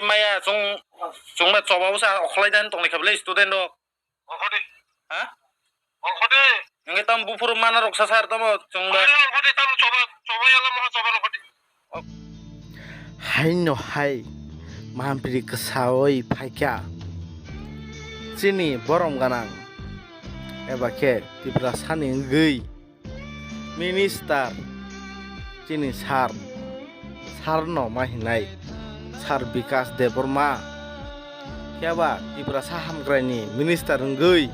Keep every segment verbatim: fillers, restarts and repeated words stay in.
Maya, chung, chwngba choba bwsa okhlai dan tongni kha bwle student rok. Okhode. Ha? Okhode. Nge tam buphuru mana rok sa sar tamo chwngba. Okhode, okhode, tam choba, choba yala moha choba okhode. Haino hai mampiri kwsaoi phaikha chini borom ganang eba khe Tiprasani wngwi minister chini sir, sir no ma hinai sir Bikash Debbarma, phiya ba Tiprasa hamkraini minister wngwi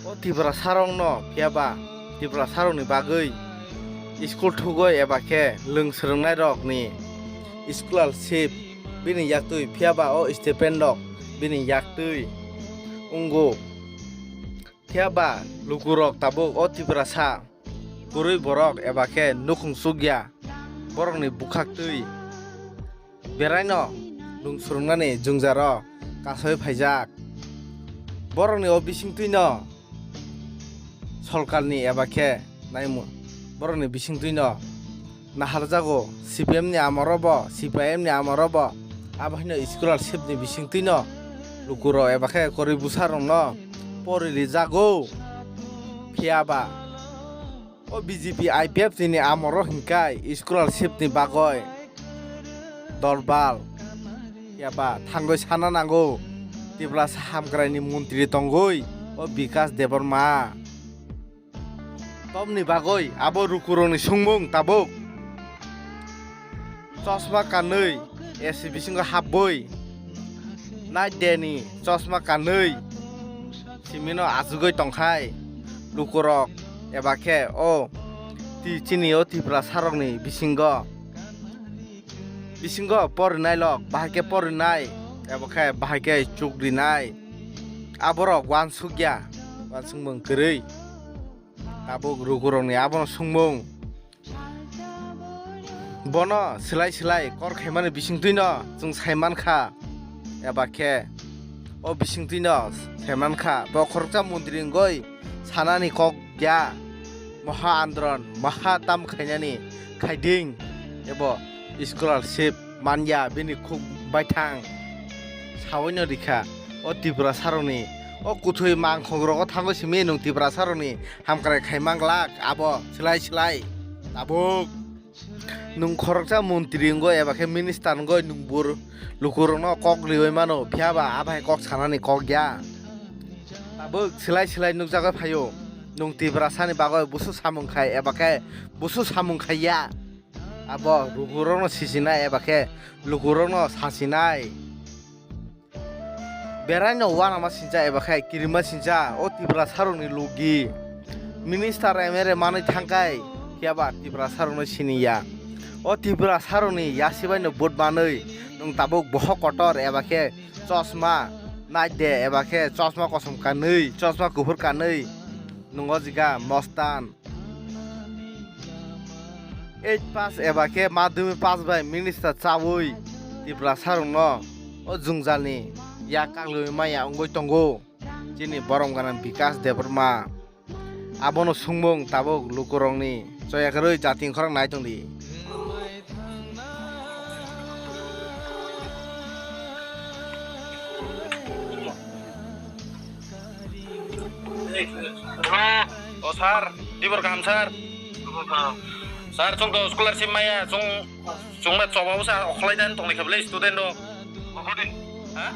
o Tiprasa rokno, phiya ba Tiprasa rokni bagwi school thugwi eba khe lwng swrwngnai rokni scholarship bini yaktwi, phiya ba o stipend rok bini yaktwi wngo. Phiya ba lukurok tabuk o Tiprasa kwrwi borok eba khe nukhung chukya borokni bwkhaktwi beraino lwng swrwngnani jwngjaro kasoi phaijak. Borokni o bisingtwino sorkarni eba khe naimung borokni bisingtwino naharjago C P M ni amorobo, C P I M ni amorobo, abo haino scholarship ni bisingtwino lukurok eba khe kwrwi bwsarokno pori rijago. Phiya ba o B J P I P F ni amoro hinkai scholarship ni bagoi dorbal phiya ba thangwi sana nango Tiprasa hamkraini montri tongwi o Bikash Debbarma. Tomni bagwi abo lukurokni sungmung tabuk chosma kanwi A C bisingo hapbwi night day ni chosma kanwi simino achugwi tongkhai lukurok eba khe o ti-, chini o Tiprasa rokni bisingo, bisingo porinai lok bahai khe porinai eba khe bahai khe chukrinai aborok uansukya, uansukmung kwrwi. Tabuk lukurokni abono sungmung. Bono slai slai kor khaimani bisingtwino chwng saimankha, eba khe o bisingtwino saimankha. Bo khoroksa montri wngwi sanani kok ya, moha andoron, moha tam khainani khaiding, ebo scholarship manya bini khuk baithang saui no rikha. O Tiprasa rokni o kuthwi mangkhok rogo thango simi nwng Tiprasa rokni hamkrai khai manglak abo slai slai. Tabuk nwng khoroksa montri wngwi eba khe minister wngwi nwng bur lukurokno kok riwi mano, phiya ba abai kok sanani kok ya. Tabuk slai slai nukjagwi phaio nwng Tiprasani bagwi busu samung khai eba khe busu samung khai ya. Abo lukurokno sisinai eba khe lukurokno sasinai. Beraino uanama sincha eba khe kirima sincha o Tiprasa rokni logi. Minister M L A manwi thangkai, phiya ba Tiprasa rokno siniya. O Tiprasa rokni yasibaino vote manwi nwng tabuk bohok kotor eba khe chosma night day eba khe chosma kosom kanwi, chosma kuphur kanwi nwng o jaga mostan. Eight pass eba khe madhyamik pass bai minister chaui Tiprasa rokno o jwngjalni yak kaklwi maya wngwi tongo chini borom gana Bikash Debbarma. Abono sungmung tabuk lukurokni choya kwrwi jati khorang nai tongdi. Hello. O sir, tibor kaham sir. Tibor kaham. Sir, chwng to scholarship maya, chwng, chwng ma choba bwsa okhlai dan tongni khe bwle student rok. Okhode. Ha?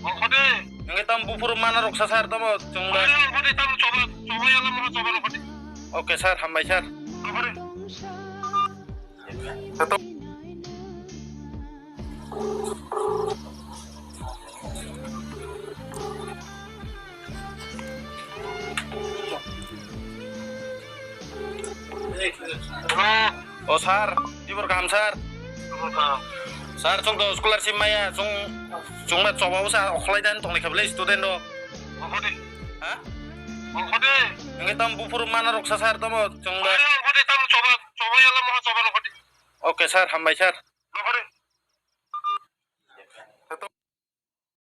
Okhode. Nge tam buphuru mana rok sa sir tamo chwng ba. Okhode, okhode, tam choba, choba yala mo choba okhode. Okay sir, hambai sir. Okhode. O sir, tibor kaham sir. Sir, chwng to scholarship maya, chwng, chwng ma choba bwsa okhlai dan tongni khe bwle student rok. Ha? Nge tam buphuru mana rok sa sir tamo chwng ba. Okay sir, hambai sir.